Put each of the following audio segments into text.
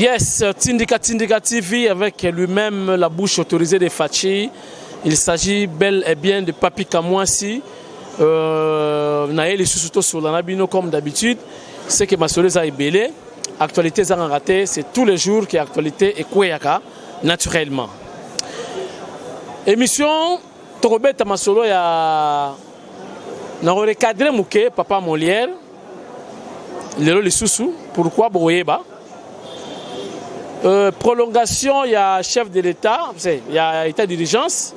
Yes, Tindika Tindika TV avec lui-même la bouche autorisée de Fatshi. Il s'agit bel et bien de Papi Kamwasi. Na ye lisusu tosolola na bino comme d'habitude. C'est que masolo eza ebele. Actualité ezangaka te, c'est tous les jours que actualité ekweyaka naturellement. Émission tokobeta masolo ya na recadrer moke papa Molière lelo lisusu. Pourquoi? Bokoyeba. Prolongation ya chef de l'État, ya état d'urgence,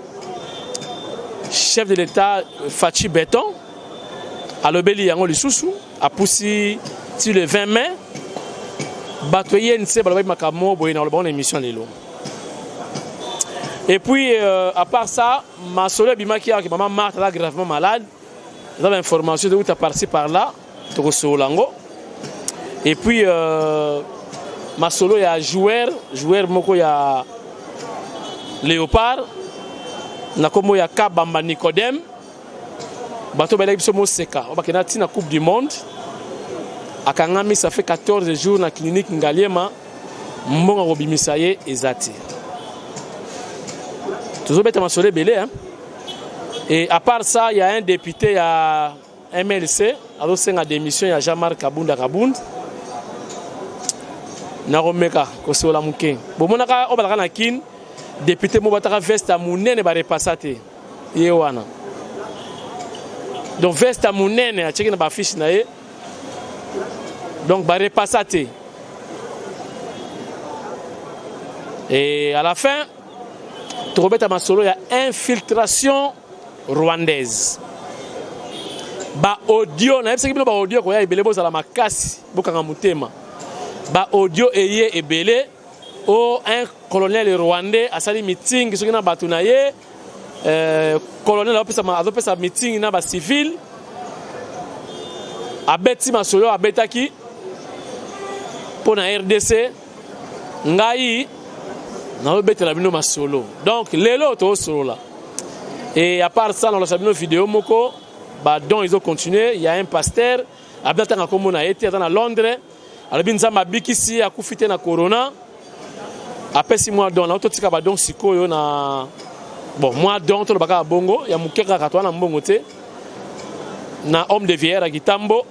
chef de l'État Fatshi Béton alobeli yango lisusu, apusi ti le 20 mai. Bato ye nse balobaki makambo boye na koloba na émission lelo. Et puis à part ça, masolo ebimaki awa ke mama Marthe aza gravement malade. Eza bainformation euta par-ci par-là, tokosolola yango. Et puis masolo ya joueur moko ya Léopard na nkombo ya Kabamba Nicodème. Bato bayelaki biso moseka oyo bakenda ntina Coupe du monde, akangami, ça fait 14 jours na clinique Ngaliema. Mbongo akobimisa ye eza te. Tozobeta masolo ebele, hein? Et à part ça, il y a un député ya MLC azosenga démission ya Jean-Marc Kabunda Kabund. Nakomeka kosolola moke. Bomonaka oyo balaka na Kine, député mo bataka veste ya monene, barepasa te ye wana. Donc veste ya monene atiaki na bafiche na ye, donc barepasa te. Et à la fin, tokobeta masolo ya infiltration rwandaise, baaudio. Nayebisaki bino baaudio koya ebele, bozala makasi, bokanga motema. Baaudio eye ebele o un colonel rwandais asali meeting soki na bato na ye. Colonel azopesa meeting na bacivile, abeti masolo abetaki mpo na RDC. Ngai nazobetela bino masolo, donc lelo tozosolola. Et à part ça, nalakisa bino video moko. Badon ezocontinue. Ya un pasteur abi atanga nkombo na ye te, aza na Londres, alobi Nzambe abikisi, akufi te na corona, apesi mwa don. Na totika badon sikoyo na bon mwa don, toloba kaka bongo ya moke kaka, toza na mbongo te, na homme de vieillard ya Kitambo.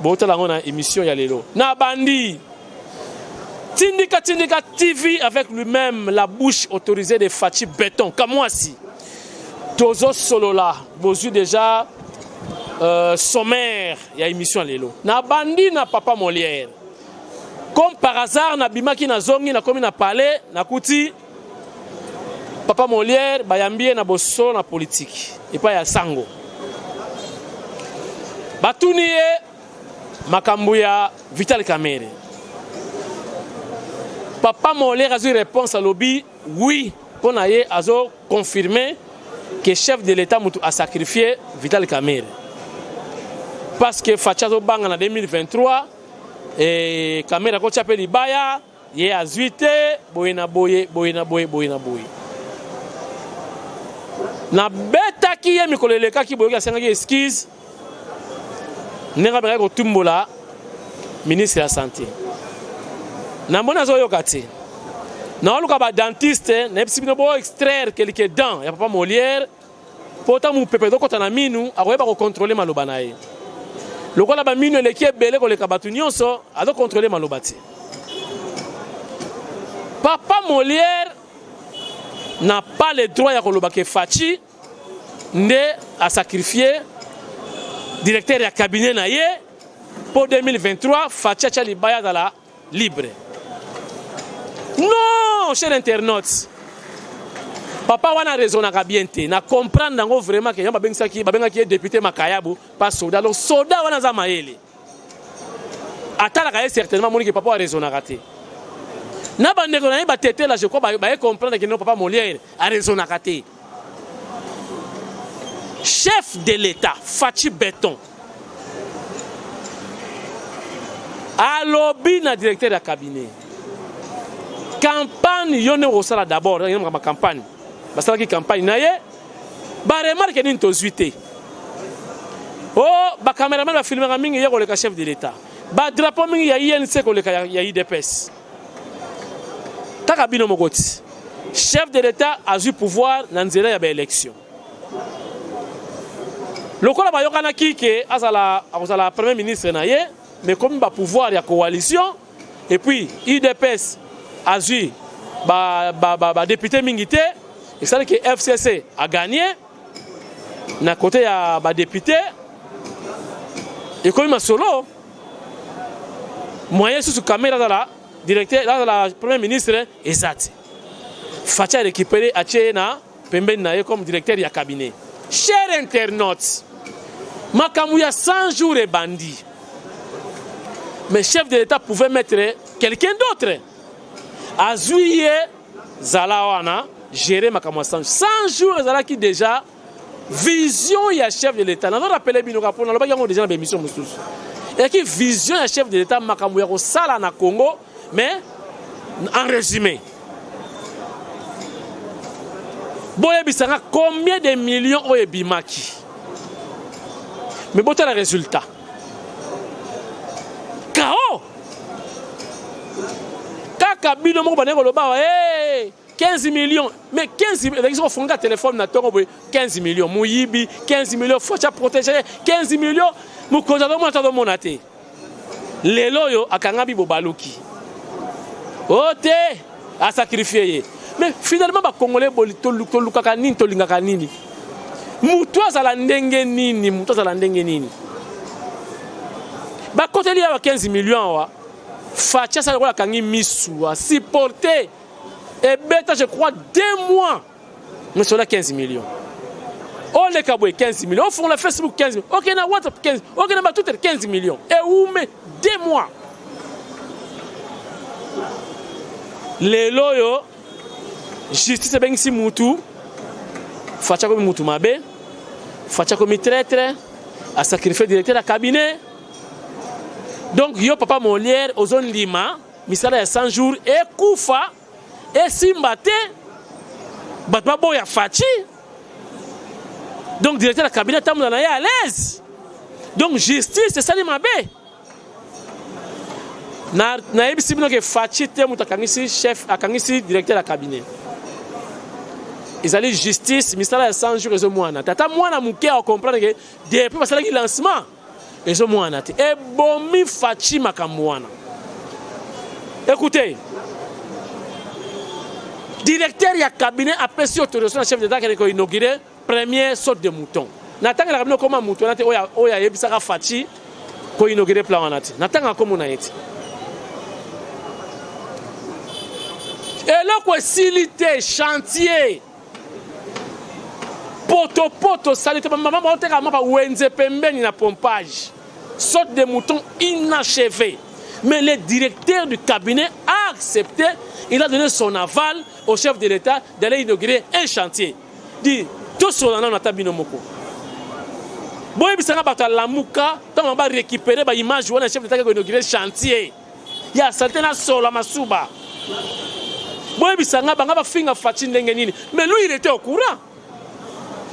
Botala yango na émission ya lelo na bandi Tindika Tindika TV avec lui-même la bouche autorisée de Fatshi Béton Kamwasi. Tozosolola, bozwi déjà sommaire ya émission lelo. Na bandi na papa Molière. Comme par hasard, nabimaki, nazongi, nakomi na palais, nakuti papa Molière bayambi ye na bosolo na politique epai ya sango. Batuni ye makambo ya Vital Kamerhe. Papa Molière azwi réponse, alobi oui, mpo na ye azoconfirme que chef de l'État moto asacrifie Vital Kamerhe, parce que Fatshi azobanga na 2023 e Kamerhe akotia mpe libaya, ye azwi te, boye na boye, boye na boye, boye na boye. Nabetaki ye mikolo elekaki, boyoki asengaki excuse ndenge abengaki kotumbola ministre ya Santé. Namoni azoyoka te. Naoluka badentiste, nayebisi bino bo extraire quelque dent ya papa Molière, mpo ta mopepe ezokɔta na minu, akoyeba kocontrôle maloba na ye. Lokola baminu eleki ebele koleka bato nyonso, azocontrôle maloba te. Papa Molière n'a pas le droit ya koloba ke Fatshi nde asacrifie directeur ya cabinet na ye mpo 2023 Fatshi atya libaya, azala libre. Non, cher internaute, papa wana raisonnaka bien te. Na comprendre yango vraiment ke yango babengisaki, babengaki ye député makayabu, pas soda. Donc soda wana aza mayele, atalaka ye certainement, amoniki papa araisonnaka te. Na bandeko na ye batetela, je crois baye comprendre ke no, papa Molière araisonnaka te. Chef de l'État Fatshi Béton alobi na directeur ya cabinet: campagne yo nde okosala d'abord. Makambo campagne, basalaki campagne na ye, baremarque nini tozwi te? O bacameraman bafilmaka mingi ye koleka chef de l'État, badrapeau mingi ya UNC koleka ya UDPS. Kaka bino moko ti. Chef de l'État azwi pouvoir na nzela ya ba élection. Lokola bayokanaki ke azala akozala premier ministre na ye, mais comme ba pouvoir ya coalition et puis UDPS azwi ba ba ba, ba député mingi te, esali ke FCC a gagné na côté ya ba député ekomi masolo moyen susu Kamere azala directeur azala premier ministre eza te. Fatshi a récupéré atie ye na pembeni na ye comme directeur ya cabinet. Cher internaute, makambo ya 100 jours ebandi. Mais chef de l'État pouvait mettre quelqu'un d'autre. Azwi ye zala wana gérer makambo ya 100 jours. 100 jours ezalaki déjà vision ya chef de l'État. Nazo rappeler bino ka pona lobaki yango déjà na ba émission mosusu. Ezalaki vision ya chef de l'État makambo ya kosala na Congo, mais en résumé. Boyebisanga combien de millions oyo ebimaki. Mais botala résultat. Kao! Kaka bino moko bandeko koloba hey, 15 millions, mais 15 millions, ezalaki soki ofunga telefone na ntongo boye 15 millions, moyibi 15 millions, Fatshi protéger 15 millions, mokonzi azomona te azomona te. Lelo oyo akangami bobaluki. O te, asacrifie ye. Mais finalement ba Congolais tolukaka nini, tolingaka nini? Mutu azala ndenge nini, mutu azala ndenge nini? Bakoteli ya ba 15 millions awa, Fatshi asala lokola akangi misu, a supporter ebeta je crois 2 mois mais cela 15 millions. Oleka boye 15 millions, ofungola Facebook 15 millions, okende na WhatsApp 15, okende na Twitter 15 millions, ewume 2 mois. Lelo oyo justice ebengisi mutu, Fatshi akomi mutu mabe, Fatshi akomi traître, asacrifie directeur ya cabinet. Donc yo papa Molière ozondima misala ya 100 jours ekufa esimba te, bato baboya Fatshi. Donc directeur ya cabinet atambola na ye à l'aise. Donc justice esali mabe. Nayebisi bino ke Fatshi te moto akangisi chef, akangisi directeur ya cabinet. Ezali justice, misala ya 100 jours ezomwana te. Ata mwana moke acomprendre ke depuis basalaki lancement ezomwana te. Ebomi Fatshi makambo wana. Écoutez, directeur ya cabinet apesi autorisation na chef d'État akende koinaugurer premier saut de mouton. Natangelaka bino koma moto wana te oyo ayebisaka Fatshi koinaugurer plan wana te. Natangaka kombo na ye te. Eloko esili te, chantier potopoto sali te, mama baoteka mapa wenze pembeni na pompage, saut de mouton inachevé. Mais le directeur du cabinet a accepté, il a donné son aval au chef de l'État d'aller inaugurer un chantier. Dit, tout sur la nata bino moko. Boyebisanga bato ya Lamuka, ntango ba récupérer ba image wana chef de l'État qui inaugurer chantier. Ya saleté na solo masuba. Boyebisanga banga bafinga Fatshi ndenge nini. Mais lui il était au courant.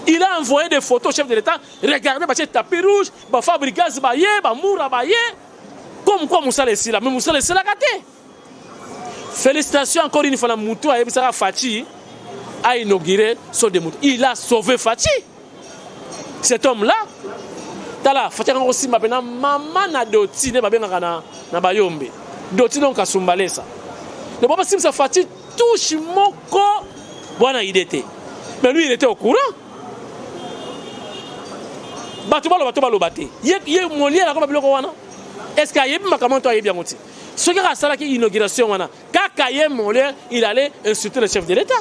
Il a envoyé des photos au chef de l'État. Regardez, bah, tapis rouge, bah, Fabregas, bah, ye, bah, Moura, bah, ye. Comme quoi, Moussa Lesila. Mais Moussa Lesila, kate. Félicitations encore une fois, la Moutou a yebisaka Fatshi a inauguré saut de mouton. Il a sauvé Fatshi. Cet homme-là, tala, Fatshi a aussi ma maman na doti, ne babengaka na, na bayombe. Doti donc kasumbalesa. Le papa Simsa Fatshi touche moko bwana idée te. Mais lui il était au courant. Bato baloba to baloba te. Ye ye Molière akoma biloko wana. Est-ce que ayebi makambo to ayebi yango te? Soki kaka asalaki inauguration wana, kaka ye Molière, il allait insulter le chef de l'État.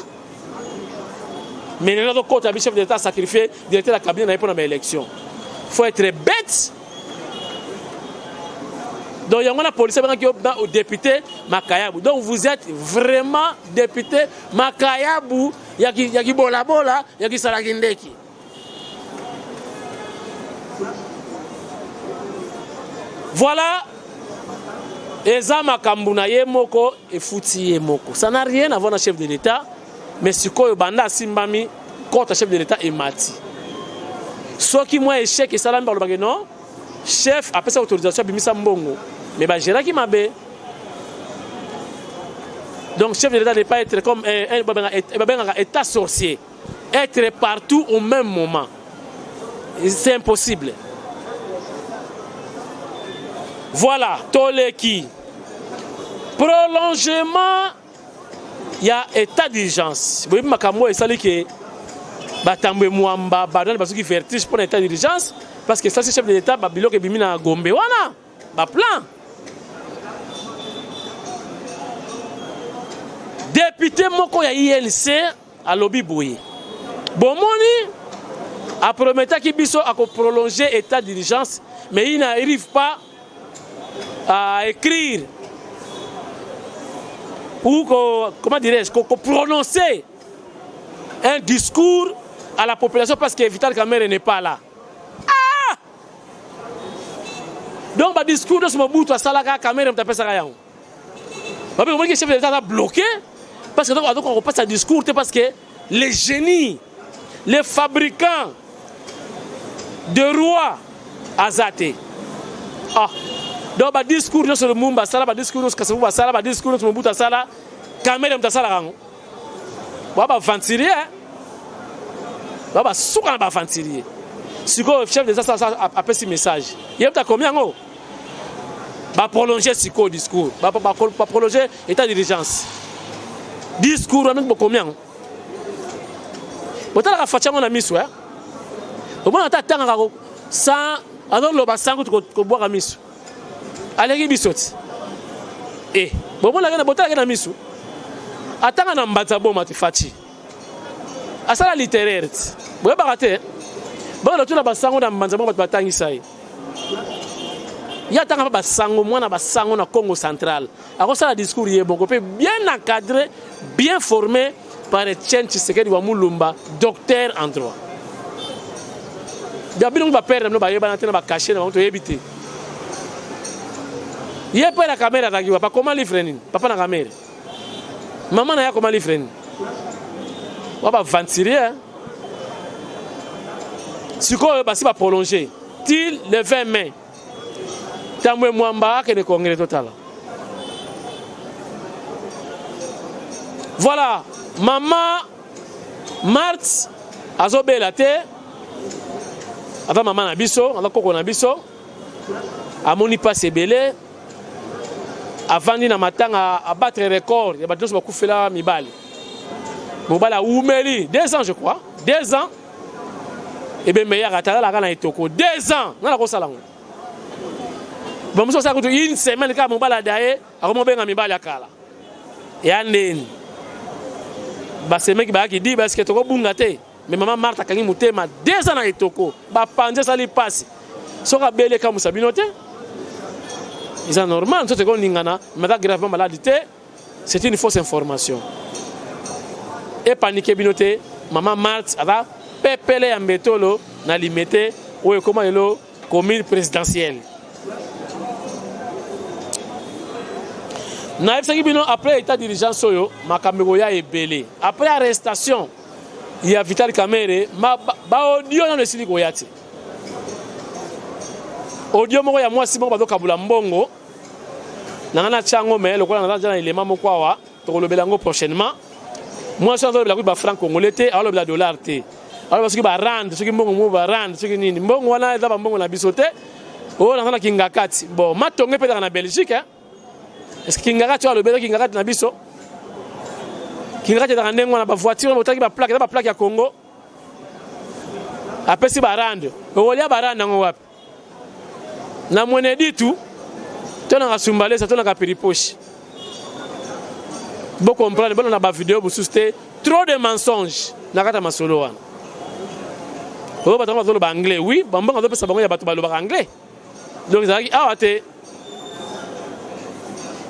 Mais lelo azokota bi chef de l'État sacrifié directeur ya cabinet na ye mpona baélection. Faut être bête. Donc yango wana policier abengaki yo na député Makayabu. Donc vous êtes vraiment député Makayabu ya kibolabola ya kisalaki ndeki. Voilà, eza makambo na ye moko efuti ye moko. Ça n'a rien à voir na chef de l'État, mais sikoyo banda asimbami contre chef de l'État emati. Soki mwa échec esalami balobaki non, chef apesa autorisation abimisa mbongo, mais bagéraki mabe. Donc chef de l'État ne pas être comme un babengaka état sorcier, être partout au même moment. C'est impossible. Voilà, toleki. Prolongement ya état d'urgence. Boyebi makambo esali ke batambwe mwamba badani basoki vertige mpo na état d'urgence parce que sasi chef de l'État babiloko ebimi na Gombe wana ba plan. Député moko ya INC alobi boye, bomoni aprometaki biso akoprolonger état d'urgence, mais il n'arrive pas à écrire ou, comment dirais-je, prononcer un discours à la population parce que Vital Kamerhe n'est pas là. Ah! Donc ba discours nyonso Mobutu asalaka, Kamerhe moto apesaka yango. Babe omoniki chef de l'État aza bloqué parce que donc azokoka kopesa discours te, parce que les génies, les fabricants de roi aza te. Ah, donc badiscours nyonso Lumumba asala, badiscours nyonso Kasavubu asala, badiscours nyonso Mobutu asala, Kamerhe moto asalaka yango. Ba baaventurier, ba basuka na baaventurier. Sikoyo chef de l'État apesi message, ye moto akomi yango. Baprolonge sikoyo discours, baprolonge état d'urgence, discours wana bokomi yango. Botalaka Fatshi yango na miso, omona ata atangaka sans azoloba, sans kutu kobwaka miso, aleki biso ti e bomonaka. Botalaki na miso, atanga na mbanza boma ti. Fatshi asala littéraire ti, boyebaka te. Bongo tuna basango na mbanza bongo, bato batangisa ye. Ye atanga mpe basango, mwana basango na Congo Central. Akosala discours ye moko mpe bien encadré, bien formé par Etienne Tshisekedi wa Mulumba, docteur en droit. Bino bapere na bino bayebana te na bacachet na bango, toyebi te. Ye mpe na Kamerhe azalaki wa bakoma livre nini? Papa na Kamerhe, mama na ye akoma livre nini? Wa baaventurier. Sikoyo basi baprolonge ti le 20 mai. Tambwe Mwamba akende congrès, totala. Voilà, mama Marthe azobela te, aza mama na biso, aza koko na biso. Amoni mpasi ebele, avandi na matanga, abattre record ya bato nyonso bakufela mibali. Mobali awumeli 2 ans, je crois 2 ans. Ebembe yaka talalaka na etoko 2 ans. Nga nakosala ngo, bamosusu basala kutu une semaine kaka. Mobali adaye, akomobenga mibali ya kala ya ndeni. Basemeki bayaki di baske tokobunga te. Mais mama Marthe akangi motema 2 ans na etoko, bapanzi, esali mpasi. Soki abeli, ekamwisa bino te, eza normal, nzoto ekoningana, mais aza gravement malade te. C'est une fausse information, epanike bino te. Mama Marthe aza pepele ya mbetolo na Limete oyo ekóma lelo commune présidentielle. Nayebisaki bino, après état d'urgence oyo, makambo ekoya ebele. Après arrestation ya Vital Kamerhe, baaudio nano esili koya te. Audio moko ya mwasi moko bazokabula mbongo na ngai, natya yango, me lokola naza na elema moko awa, tokolobela yango prochainement. Mwasi azolobela kuki bafranc congolais te, azolobela dollar te, aloba soki barand, soki mbongo mo barand, soki nini. Mbongo wana eza bambongo na biso te. Oyo naza na Kingakati, bon, matonge mpe ezaka na Belgique. Est ce que Kingakati oyo alobi eza Kingakati na biso? Kingakati ezaka ndenge wana, bavoiture wana botaki, baplaque eza baplaque ya Congo. Apesi barand, okolia barand yango wapi? Na mwene ditu to na kasumbalesa to na kapiriposhi. Bocomprendre, bona na bavideo mosusu te. Trop de mensonge na kati ya masolo wana oyo. Bato yango bazoloba anglais, oui, bambongo azopesa bango ya bato balobaka anglais. Donc ezalaki awa te,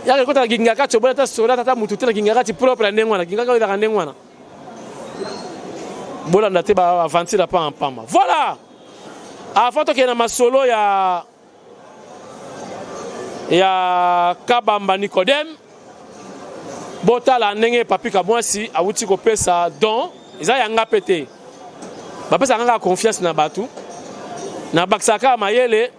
yaka ekotaka Kingakati, oboya ata soda tata mutu te na Kingakati propre ya ndenge wana. Kingakati oyo ezalaka ndenge wana, bolanda te baaventure pa mpamba. Voilà, avant tokende na masolo ya Kabamba Nicodème, botala ndenge Papi Kamwasi awuti kopesa don. Eza yanga mpe te, bapesaka kaka confiance na bato, na bakisaka kaka mayele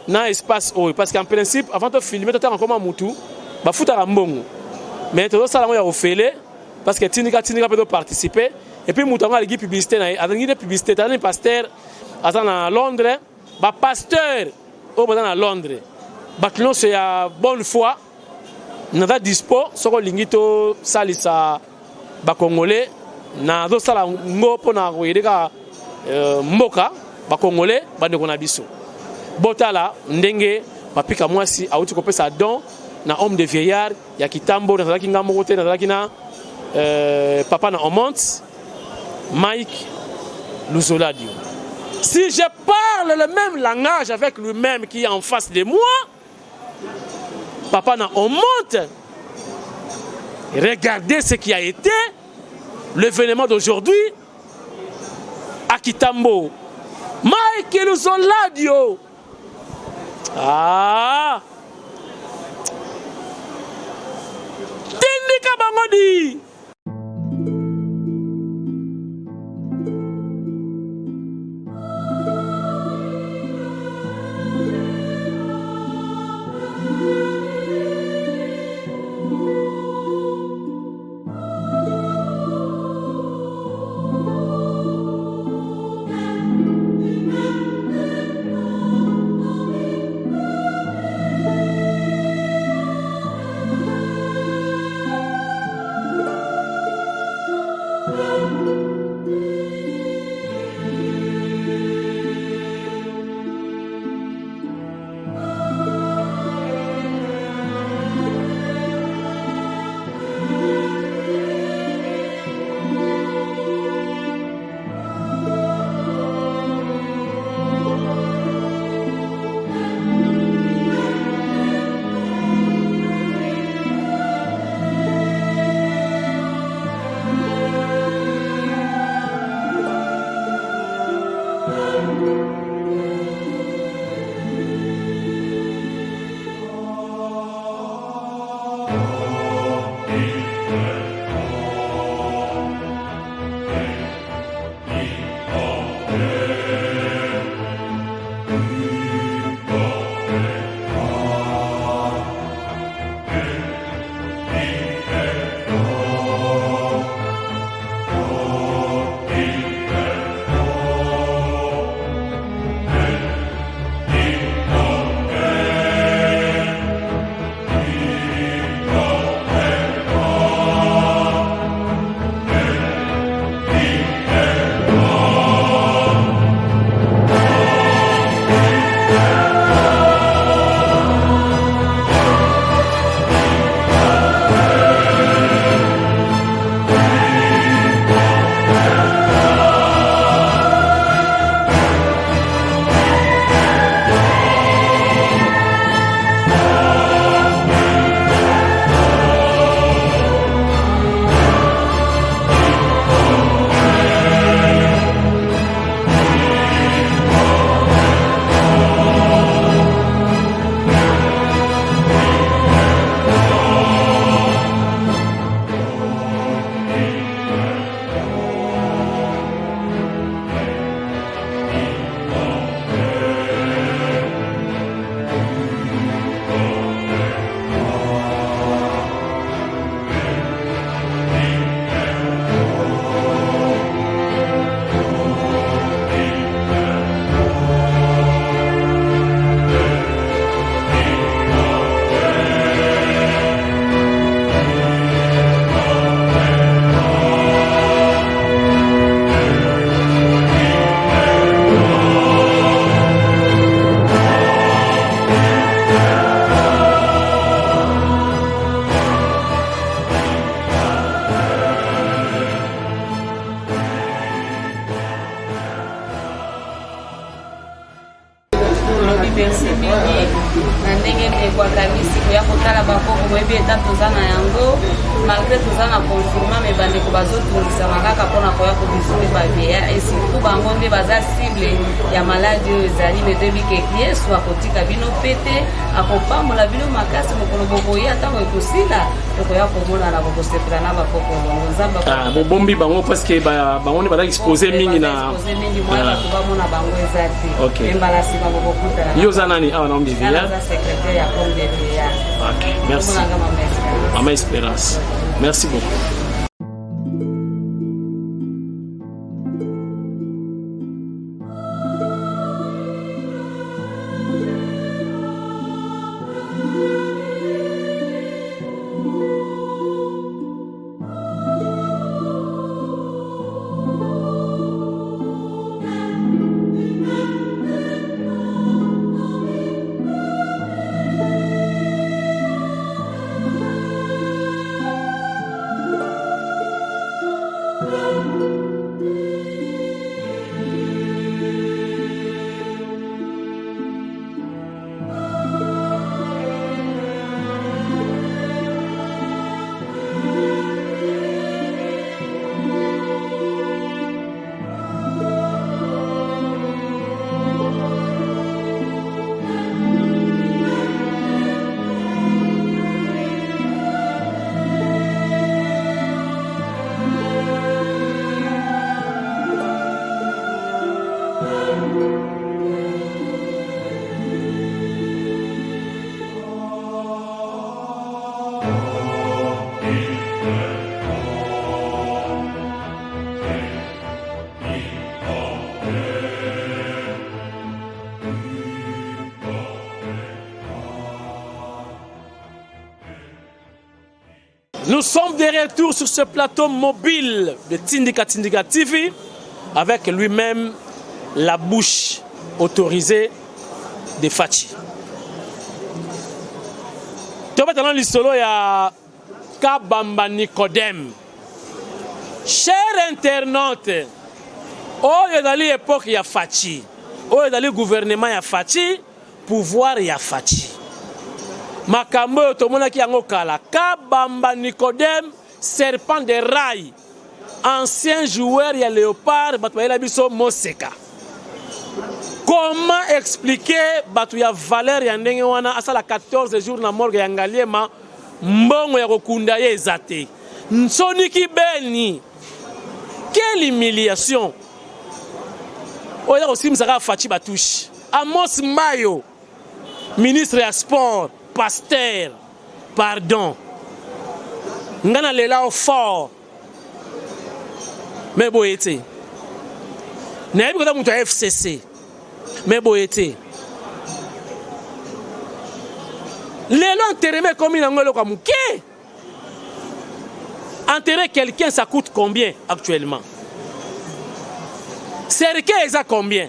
na espace oyo, parce qu'en principe, avant tofilme, totanga koma mutu bafutaka mbongo. Mais tozosala yango ya ofele parce que tindika tindika mpe toparticipe. Et puis moto yango alingi publicité na ye, alingi nde publicité. Tazali pasteur, aza na Londres. Bapasteur oyo baza na Londres, bato nyonso ya bonne foi, naza dispo. Soki olingi tosalisa bacongolais, nazosala ngo mpona koyede kaka mboka bacongolais, bandeko na biso. Botala ndenge Papi Kamwasi awuti kopesa don na home de vieillard ya Kitambo. Nazalaki nga moko te, nazalaki na papa na Omonte Mike Luzoladio. Si je parle le même langage avec lui-même qui est en face de moi, papa na Omonte, regardez ce qui a été l'événement d'aujourd'hui à Kitambo. Mike Luzoladio. Ah! Tindika bango di! Tolobi merci mingi na ndenge ndeko akanisi koya kotala bakoko. Boyebi eta toza na yango, malgré toza na confinement, me bandeko bazotungisama kaka mpona koya kobisumi bavieillard, et surtout bango nde baza cible ya maladi oyo ezali. Me toyebi ke Yesu akotika bino pete, akopambola bino makasi. Mokolo bokoya, ntango ekosila, tokoya komonana, bokosepela na bakoko longo. Nzambe. Ah, bobombi bango parce que bango nde baza expose mingi na exposé mingi, moya bato bamona bango eza te. Ok. Me mbala nsima bokokutana. Yo oza nani awa na Nga vieillard? naza Secrétaire ya Pomme de Vieillard. Ok, merci. Mama Esperance. Mama Esperance. Merci beaucoup. Nous sommes de retour sur ce plateau mobile de Tindika Tindika TV avec lui-même la bouche autorisée de Fatshi. Tobetana lisolo ya Kabamba Nicodème. Cher internaute, oyo ezali époque ya Fatshi, oyo ezali gouvernement ya Fatshi, pouvoir ya Fatshi. Makambo oyo tomonaki yango kala, Kabamba Nicodème, serpent de rail, ancien joueur ya Léopard, bato bayela biso moseka. Comment expliquer bato ya valeur ya ndenge wana asala 14 jours na morgue ya Ngaliema, mbongo ya kokunda ye eza te. Nsoni kibeni. Quelle humiliation! Oyo eza kosimbisa kaka Fatshi batouche. Amos Mayo, ministre ya sport, pasteur, pardon. Nga na lela yo fort. Mais boye te. Nayebi koza moto ya FCC. Mais boye te. Lelo enterrement ekomi nango eloko ya moke. Enterrer quelqu'un, ça coûte combien actuellement? Cercueil eza combien?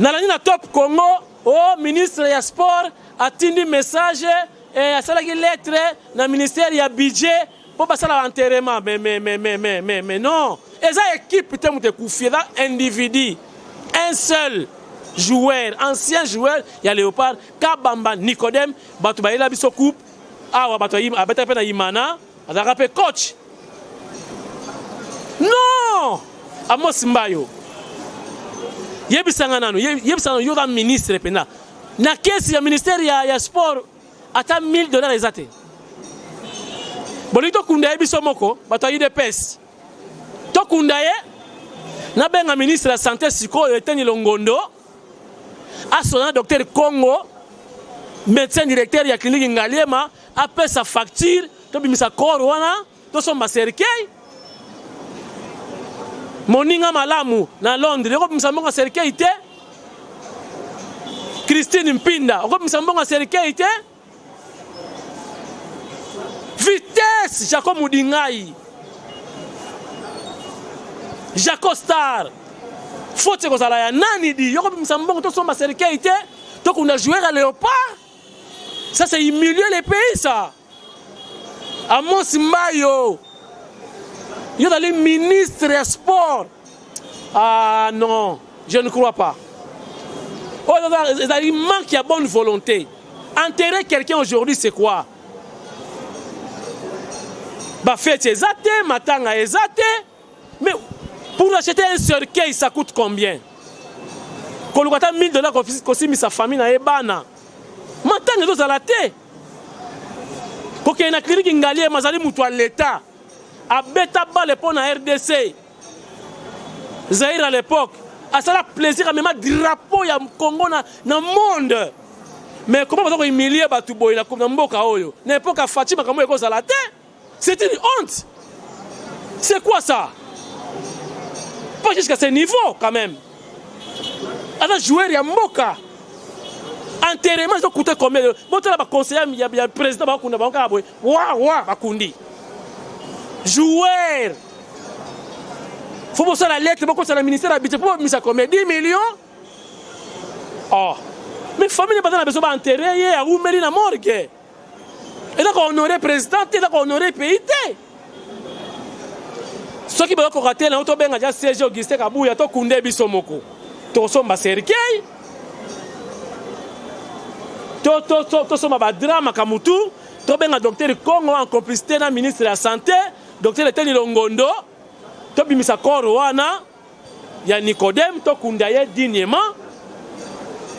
Nalandi na Top Congo, oh ministre ya sport atindi message eh, asalaki lettre na ministère ya budget mpo basala enterrement. Mais, mais, mais, mais, mais, mais, mais non, eza équipe te moto ekufi, eza individu, un seul joueur, ancien joueur ya Léopard, Kabamba Nicodème. Bato bayela biso coupe awa, bato abetaka mpe na Imana, azalaka mpe coach. Non, Amos Mbayo, yebisanga nanu, yebisanga nanu, yo oza ministre mpenza na kesi ya ministère ya sport, ata 1000 dollars eza te. Bolingi tokunda ye biso moko, bato ya UDPS tokunda ye. Nabenga ministre ya santé sikoyo Eteni Longondo, asona na docteur Congo, médecin directeur ya clinique Ngaliema, apesa facture, tobimisa corps wana, tosomba cercueil. Moninga malamu na Londres, okobimisa mbongo ya cercueil te. Christine Mpinda, okobimisa mbongo ya cercueil te. Vitesse Jacob Mudingai, Jaco Star, faute ekozala ya nani di yoko bimisa mbongo tosomba cercueil te, tokunda joueur ya Léopard. Ça c'est humilier le pays, ça. Amos Mbayo, yo ozali ministre ya sport. Ah non, je ne crois pas. Oyo ezali manque ya bonne volonté. Enterrer quelqu'un aujourd'hui, c'est quoi? Ba fête eza te, matanga eza te. Mais pour acheter un cercueil, ça coûte combien? Koluka ata 1000 dollars kosimbisa famille na ye bana. Matanga ezozala te. Kokende na clinique Ngaliema, azali moto ya l'État. Abeta balle mpo na RDC. Zaïre à l'époque. Asala plaisir amema drapeau ya Congo na, na monde. Mais comment baza ko humilier bato boye na, na mboka oyo? Na epoque ya Fatshi makambo ekozala te. C'est une honte. C'est quoi ça? Pas jusqu'à ce niveau quand même. Aza joueur ya mboka. Enterrement ezo coûter combien? Botala ba conseiller ya, ya président bakunda bango kaka boye. Wa wa bakundi. Joueur. Faut bosala lettre bokosala ministère ya budget po bobimisa combien? 10 millions? Oh. Mais famille baza na besoin ba enterrer ye awumeli na morgue. Eza ko honorer président te, eza ko honorer pays te. Soki bazokoka te na tobenga ja CG Augustin Kabuya tokunde biso moko. Tosomba cercueil. To to to tosomba ba drap makambo tout. Tobenga docteur Kongo en complicité na ministre ya santé, docteur Eteni Longondo. Tobimisa corps wana ya Nicodème tokunda ye dignement.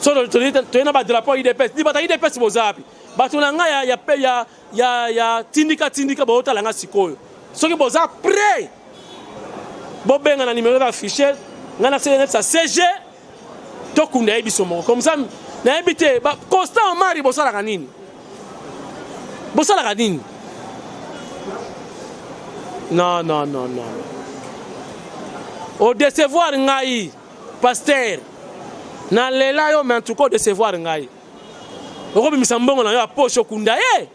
So toye na ba drapeau UDPS. Di bata UDPS boza wapi? Bato na nga ya ya ya ya ya tindika tindika botala nga sikoyo. Soki boza prêt bobenga na numéro affiché nga na sele sa CG tokunda ye biso moko comme ça nayebi te Constant Omari bosalaka nini? Bosalaka nini? Non non non non. O décevoir ngai pasteur. Na lela yo mais en tout cas o décevoir ngai. Okobimisa mbongo na yo ya poche okunda ye.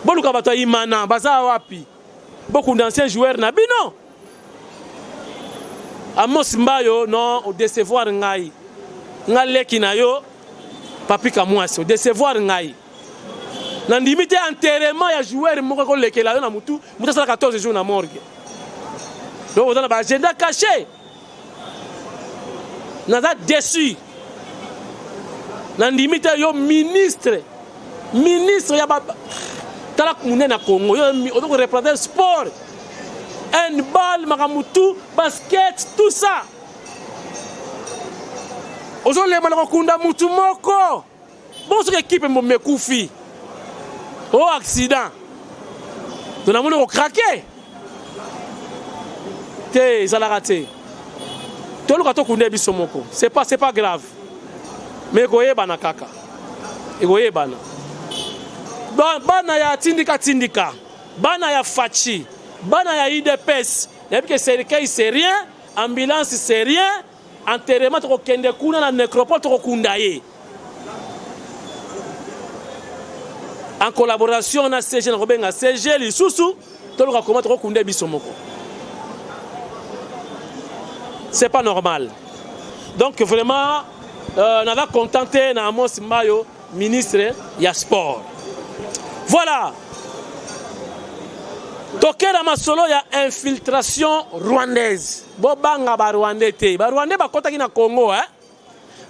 Boluka bato ya imana baza wapi? Bokunda ancien joueur na bino. Amos Mbayo non o décevoir ngai. Nga leki na yo Papi Kamwasi o décevoir ngai. Nandimi te enterrement ya joueur moko ekolekela yo na mutu, mutu asala 14 jours na morgue. Donc oza na ba agenda caché. Naza déçu. Nandimi te yo ministre, ministre ya ba tala munene na Congo, yo ozo ko représenter sport. Handball, makambo tout, basket, tout ça. Ozolemba na kokunda mutu moko. Bon soki ekipe mbombe ekufi. Oh accident. To namoni ko craquer. Te ezalaka te. Toluka tokunda biso moko. C'est pas c'est pas grave. Mais ekoyebana kaka. Ekoyebana. Bana ya tindika tindika. Bana ya Fatshi, bana ya UDPS, nayebi ke cercueil c'est rien, ambulance c'est rien, enterrement tokokende kuna na necropole tokokunda ye. En collaboration na CG nakobenga CG lisusu toluka koma tokokunda biso moko. C'est pas normal. Donc vraiment euh, naza contenté na Amos Mbayo ministre ya sport. Voilà. Tokenda masolo ya infiltration rwandaise. Bobanga ba rwandais te. Ba rwandais bakotaki na Congo hein.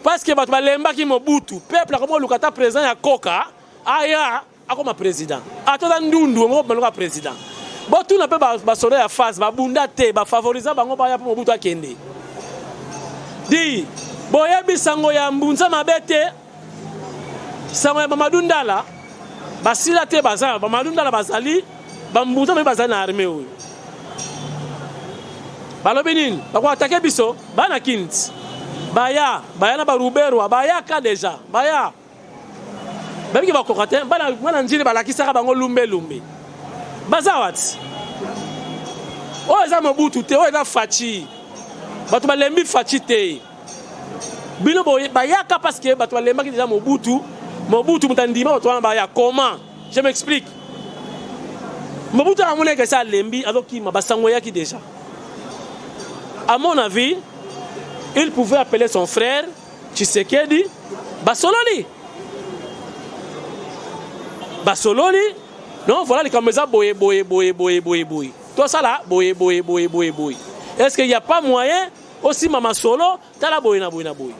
Parce que bato balembaki Mobutu, peuple akomi koluka ata président ya koka aya akoma président. Ata oza ndundu ongo baluka président. Botuna mpe basoda ya face babunda te, bafavorisa bango baya mpo Mobutu akende. Di boyebi sango ya mbunza mabe te. Sango ya Mamadou Ndala basila te baza Mamadou Ndala bazali bambuta mpe bazali na armée oyo balobi nini bakoatake biso bana kinti baya baya na baruberwa bayaka deja baya babiki bakoka te bana njili balakisaka bango lumbe lumbe baza wati oyo eza mobutu te oyo eza faci bato balembi faci te bino bayaka parce que bato balembaki deja Mobutu. Mobutu moto andima bato wana baya comment? Je m'explique. Mobutu amonaki esi alembi azokima basango eyaki deja. À mon avis, il pouvait appeler son frère Tshisekedi basololi. Basololi non voilà likambo eza boye boye boye boye boye boye. Tosala boye boye boye boye boye. Est-ce qu'il n'y a pas moyen osimba masolo tala boye na boye na boye?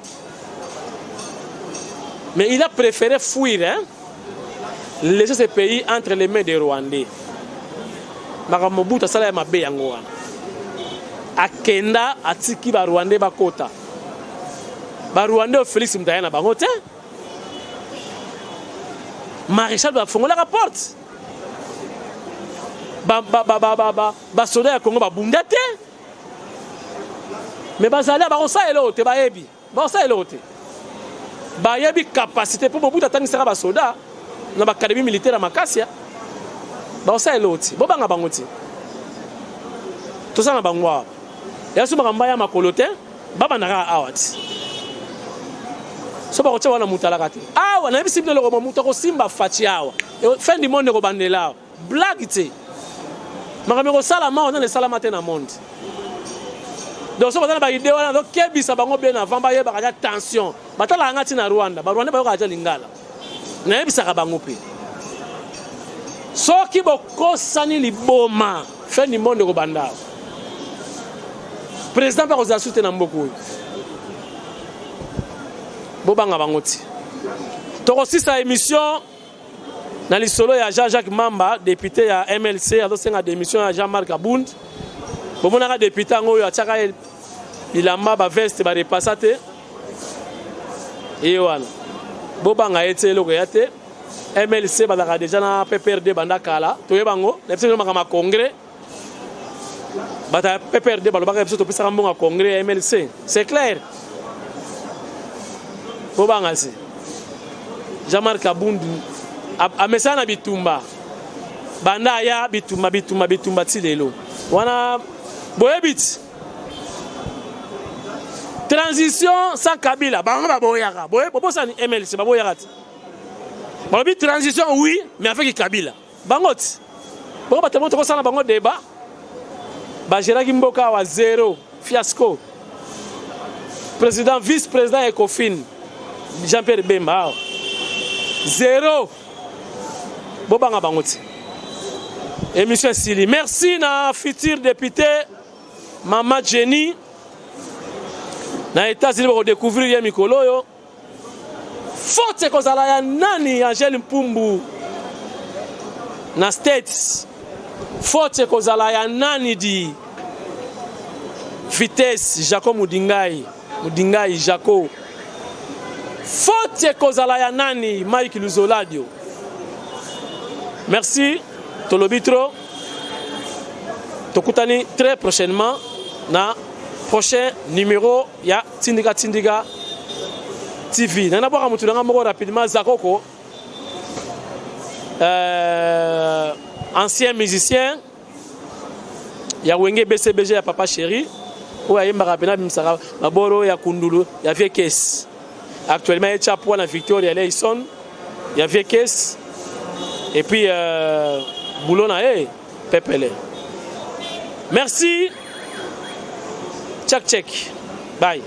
Mais il a préféré fuir, hein? Laisser ce pays entre les mains des Rwandais. Makambo Mobutu asala ya mabe yango wana. Akenda atiki ba Rwandais bakota. Ba Rwandais Félix Mutaya na bango te. Maréchal bafongolaka porte. Ba ba ba ba ba ba soda ya Congo babunda te. Mais bazali bakosala eloko te, bayebi bakosala eloko te, bayebi capacité mpo Mobutu atangisaka basoda na baacadémie militaire ya makasi. Bakosala eloko te, bobanga bango te. Toza na bango awa, ya so makambo ya makolo te, babandaka awa ti so bakotia wana. Moto alaka te awa, nayebisi bino eloko, moto akosimba Fatshi awa, fin du monde ekobandela awa. Blague te, makambo ekosalama wana esalama te na monde. Donc so baza na baidée wana, azokebisa bango bien avant, bayebaka ja tension. Batalaka nga ntina Rwanda, Barwandais bayokaka ja lingala. Nayebisaka bango mpe, soki bokosani liboma, fin du monde ekobanda awa. Président mpe akozala su te na mboka oyo. Bobanga bango ti tokosisa émission na lisolo ya Jean-Jacques Mamba, député ya MLC, azosenga démission ya Jean-Marc Abund. Bomonaka député yango oyo atiaka bilamba, baveste barepasa te, ye wana. Bobanga ye te, eloko ya te. MLC bazalaka déjà na PPRD banda kala, toyeba yango na biso. Makambo ya congrès, bato ya PPRD balobaka biso topesaka mbongo ya congrès ya MLC, c'est clair. Bobanga se Jean-Marc Abundu amesana na bitumba, banda aya bitumba, bitumba, bitumba ti lelo wana. Boyebi ti transition sans Kabila, bango baboyaka. Bobosani MLC baboyaka ti balobi transition oui, mais avec Kabila. Bango ti bango bato bango tokosala bango débat. Bagéraki mboka awa zéro, fiasco. Président, vice président Ecofin Jean Pierre Bemba awa zéro. Bobanga bango ti émission esili. Merci na futur député Mama Jenny na États-Unis, bakodécouvrir ye mikolo oyo. Faute ekozala ya nani? Angele Mpumbu na States, faute ekozala ya nani? Di vitesse Jaco Mudingai, Mudingai Jaco, faute ekozala ya nani? Mike Luzoladio, merci. Tolobi trop, tokutani très prochainement na prochain numéro ya Tindika Tindika TV. Nanga nabwaka motu nanga moko rapidement, Zakoko, ancien musicien ya Wenge BCBG ya Papa Chéri, oyo ayembaka mpena, abimisaka maboro ya kundulu ya Vie Kese. Actuellement etya poids na Victoria Leison ya Vie Kese, et puis boulot na ye pepele. Merci, check check, bye.